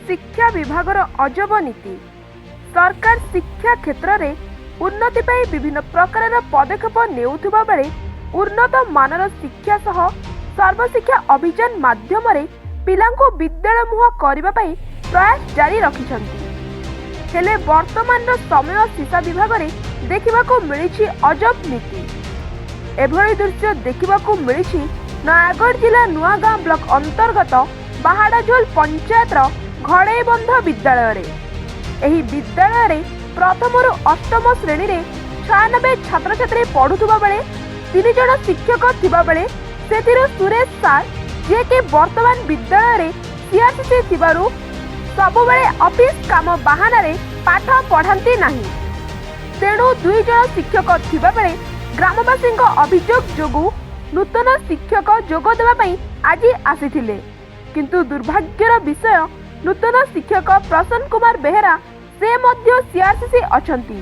ଶିକ୍ଷା ବିଭାଗର ଅଜବ ନୀତି। ସରକାର ଶିକ୍ଷା କ୍ଷେତ୍ରରେ ଉନ୍ନତି ପାଇଁ ବିଭିନ୍ନ ପ୍ରକାରର ପଦକ୍ଷେପ ନେଉଥିବା ବେଳେ ଉନ୍ନତ ମାନର ଶିକ୍ଷା ସହ ସର୍ବଶିକ୍ଷା ଅଭିଯାନ ମାଧ୍ୟମରେ ପିଲାଙ୍କୁ ବିଦ୍ୟାଳୟ ମୁହାଁ କରିବା ପାଇଁ ପ୍ରୟାସ ଜାରି ରଖିଛନ୍ତି। ହେଲେ ବର୍ତ୍ତମାନର ସମୟ ଶିକ୍ଷା ବିଭାଗରେ ଦେଖିବାକୁ ମିଳିଛି ଅଜବ ନୀତି। ଏଭଳି ଦୃଶ୍ୟ ଦେଖିବାକୁ ମିଳିଛି ନୟାଗଡ଼ ଜିଲ୍ଲା ନୂଆଗାଁ ବ୍ଲକ ଅନ୍ତର୍ଗତ ବାହାଡ଼ାଝୋଲ ପଞ୍ଚାୟତର ଘଡ଼େଇବନ୍ଧ ବିଦ୍ୟାଳୟରେ। ଏହି ବିଦ୍ୟାଳୟରେ ପ୍ରଥମରୁ ଅଷ୍ଟମ ଶ୍ରେଣୀରେ 96 ଛାତ୍ରଛାତ୍ରୀ ପଢୁଥିବା ବେଳେ ତିନି ଜଣ ଶିକ୍ଷକ ଥିବାବେଳେ ସେଥିରୁ ସୁରେଶ ସାର୍, ଯିଏକି ବର୍ତ୍ତମାନ ବିଦ୍ୟାଳୟରେ ସିଆର୍ସିସି ଥିବାରୁ ସବୁବେଳେ ଅଫିସ କାମ ବାହାନାରେ ପାଠ ପଢ଼ାନ୍ତି ନାହିଁ। ତେଣୁ ଦୁଇ ଜଣ ଶିକ୍ଷକ ଥିବାବେଳେ ଗ୍ରାମବାସୀଙ୍କ ଅଭିଯୋଗ ଯୋଗୁଁ ନୂତନ ଶିକ୍ଷକ ଯୋଗ ଦେବା ପାଇଁ ଆଜି ଆସିଥିଲେ। କିନ୍ତୁ ଦୁର୍ଭାଗ୍ୟର ବିଷୟ, ନୂତନ ଶିକ୍ଷକ ପ୍ରସନ୍ନ କୁମାର ବେହେରା, ସେ ମଧ୍ୟ ସିଆର୍ସିସି ଅଛନ୍ତି।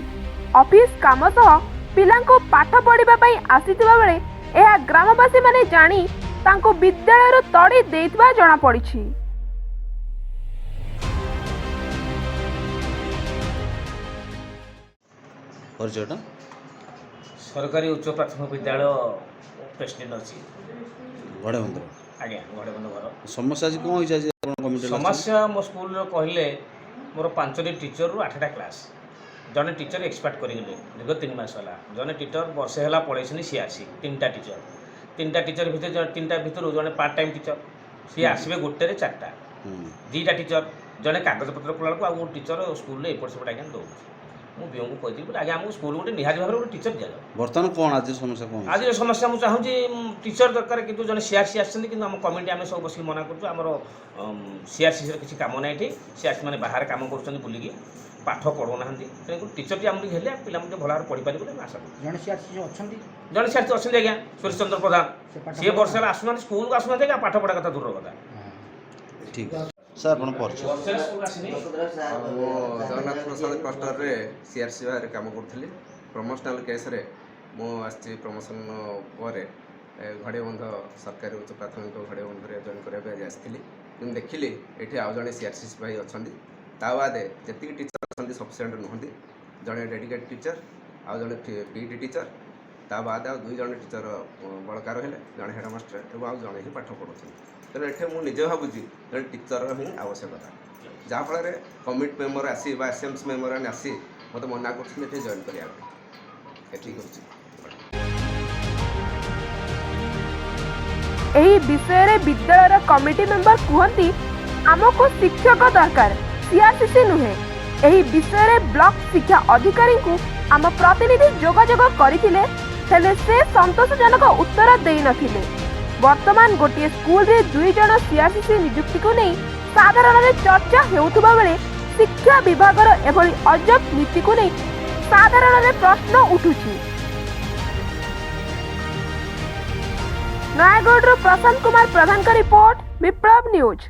ଅଫିସ କାମ ସହ ପିଲାଙ୍କୁ ପାଠ ପଢ଼ିବା ପାଇଁ ଆସିଥିବା ବେଳେ ଏହା ଗ୍ରାମବାସୀମାନେ ଜାଣି ତାଙ୍କୁ ବିଦ୍ୟାଳୟରୁ ତଡ଼ି ଦେଇଥିବା ଜଣାପଡ଼ିଛି। ପରିଚୟଟା? ସରକାରୀ ଉଚ୍ଚ ପ୍ରାଥମିକ ବିଦ୍ୟାଳୟ ପ୍ରେସିଡେଣ୍ଟ ଅଛି। ଘଡ଼େବନ୍ଧ? ଆଜ୍ଞା, ଘଡ଼େବନ୍ଧ ଘର। ସମସ୍ୟା ଆଜି କ'ଣ ହେଇଛି, ଆଜି ଆପଣ କମିଟି? ସମସ୍ୟା ମୋ ସ୍କୁଲର କହିଲେ ମୋର ପାଞ୍ଚଟି ଟିଚରରୁ ଆଠଟା କ୍ଲାସ୍। ଜଣେ ଟିଚର ଏକ୍ସପାର୍ଟ କରିଗଲେ ଦୀର୍ଘ 3 ମାସ ହେଲା। ଜଣେ ଟିଚର ବର୍ଷେ ହେଲା ପଳେଇଛନ୍ତି ସିଆର୍ସି। ତିନିଟା ଟିଚର ଭିତରେ ତିନିଟା ଭିତରୁ ଜଣେ ପାର୍ଟ ଟାଇମ୍ ଟିଚର, ସିଏ ଆସିବେ ଗୋଟେରେ ଚାରିଟା। ଦୁଇଟା ଟିଚର, ଜଣେ କାଗଜପତ୍ର କଲାବେଳକୁ ଆଉ ଗୋଟେ ଟିଚର ସ୍କୁଲରେ ଏପଟ ସେପଟ ଆଜ୍ଞା ଦେଉଛି। ମୁଁ ବିଓଙ୍କୁ କହିଥିଲି ବୋଲି ଆଜ୍ଞା, ଆମକୁ ସ୍କୁଲ ଗୋଟେ ନିହାତି ଭାବରେ ଗୋଟେ ଟିଚର ଦିଆଯାଉ। ବର୍ତ୍ତମାନ କ'ଣ ଆଜିର ସମସ୍ୟା କ'ଣ ହେଇଛି? ଆଜିର ସମସ୍ୟା ମୁଁ ଚାହୁଁଛି ଟିଚର ଦରକାର, କିନ୍ତୁ ଜଣେ ସିଆର୍ସି ଆସିଛନ୍ତି, କିନ୍ତୁ ଆମ କମିଟି ଆମେ ସବୁ ବସିକି ମନା କରୁଛୁ। ଆମର ସିଆର୍ସିର କିଛି କାମ ନାହିଁ ଏଠି। ସିଆର୍ସି ମାନେ ବାହାରେ କାମ କରୁଛନ୍ତି ବୁଲିକି, ପାଠ ପଢ଼ଉନାହାନ୍ତି। ତେଣୁକରି ଟିଚରଟି ଆମକୁ ଟିକେ ହେଲେ ପିଲାମାନେ ଟିକେ ଭଲ ଭାବରେ ପଢ଼ିପାରିବେ ବୋଲି ଆମେ ଆଶା କରୁଛୁ। ଜଣେ ସିଆର୍ସି ଅଛନ୍ତି? ଜଣେ ସିଆର୍ସି ଅଛନ୍ତି ଆଜ୍ଞା, ସୁରେଶ ଚନ୍ଦ୍ର ପ୍ରଧାନ। ସେ ପାଠ ସିଏ ବର୍ଷ ହେଲା ଆସୁନାହାନ୍ତି, ସ୍କୁଲକୁ ଆସୁନାହାନ୍ତି ଆଜ୍ଞା, ପାଠ ପଢ଼ା କଥା ଦୂରର କଥା। ଠିକ୍ ଅଛି ସାର୍, ଆପଣ ପରିଚୟ? ବର୍ଷେ ହେଲା ସ୍କୁଲକୁ ଆସିନି। ମୁଁ ଜଗନ୍ନାଥ ପ୍ରସାଦ କ୍ଲଷ୍ଟରରେ ସିଆର୍ସି ଭାବରେ କାମ କରୁଥିଲି। ପ୍ରମୋସନାଲ୍ କେସ୍ରେ ମୁଁ ଆସିଛି। ପ୍ରମୋସନ୍ ପରେ ଘଡ଼ିଆବନ୍ଧ ସରକାରୀ ଉଚ୍ଚ ପ୍ରାଥମିକ ଘଡ଼ିଆବନ୍ଧରେ ଜଏନ୍ କରିବା ପାଇଁ ଆଜି ଆସିଥିଲି। କିନ୍ତୁ ଦେଖିଲି ଏଠି ଆଉ ଜଣେ ସିଆର୍ସି ଭାଇ ଅଛନ୍ତି। ତା ବାଦେ ଯେତିକି ଟିଚର୍ ଅଛନ୍ତି ସଫିସିଏଣ୍ଟ ନୁହନ୍ତି। ଜଣେ ଡେଡିକେଟ୍ ଟିଚର୍ ଆଉ ଜଣେ ପି ଟି ଟିଚର୍, ତା ବାଦେ ଆଉ ଦୁଇ ଜଣ ଟିଚର୍ ବଳକା ରହିଲେ, ଜଣେ ହେଡ଼ମାଷ୍ଟର ଏବଂ ଆଉ ଜଣେ ହିଁ ପାଠ ପଢ଼ୁଛନ୍ତି। ତେଣୁ ଏଠି ମୁଁ ନିଜେ ଭାବୁଛି ଜଣେ ଟିଚର୍ର ହିଁ ଆବଶ୍ୟକତା, ଯାହାଫଳରେ କମିଟି ମେମ୍ବର ଆସି ବା ଏସ୍ ଏମ୍ ସି ମେମ୍ବର ମାନେ ଆସି ମୋତେ ମନା କରୁଛନ୍ତି ଏଠି ଜଏନ୍ କରିବା ପାଇଁ। ଏଠି କରୁଛି। ଏହି ବିଷୟରେ ବିଦ୍ୟାଳୟର କମିଟି ମେମ୍ବର କୁହନ୍ତି, ଆମକୁ ଶିକ୍ଷକ ଦରକାର, ସିଆର୍ସିସି ନୁହେଁ। ଏହି ବିଷୟରେ ବ୍ଲକ ଶିକ୍ଷା ଅଧିକାରୀଙ୍କୁ ଆମ ପ୍ରତିନିଧି ଯୋଗାଯୋଗ କରିଥିଲେ, ହେଲେ ସେ ସନ୍ତୋଷଜନକ ଉତ୍ତର ଦେଇନଥିଲେ। ବର୍ତ୍ତମାନ ଗୋଟିଏ ସ୍କୁଲରେ ଦୁଇ ଜଣ ସିଆର୍ସିସି ନିଯୁକ୍ତିକୁ ନେଇ ସାଧାରଣରେ ଚର୍ଚ୍ଚା ହେଉଥିବା ବେଳେ ଶିକ୍ଷା ବିଭାଗର ଏଭଳି ଅଜବ ନୀତିକୁ ନେଇ ସାଧାରଣରେ ପ୍ରଶ୍ନ ଉଠୁଛି। ନୟାଗଡ଼ରୁ ପ୍ରଶାନ୍ତ କୁମାର ପ୍ରଧାନଙ୍କ ରିପୋର୍ଟ, ବିପ୍ଳବ ନ୍ୟୁଜ୍।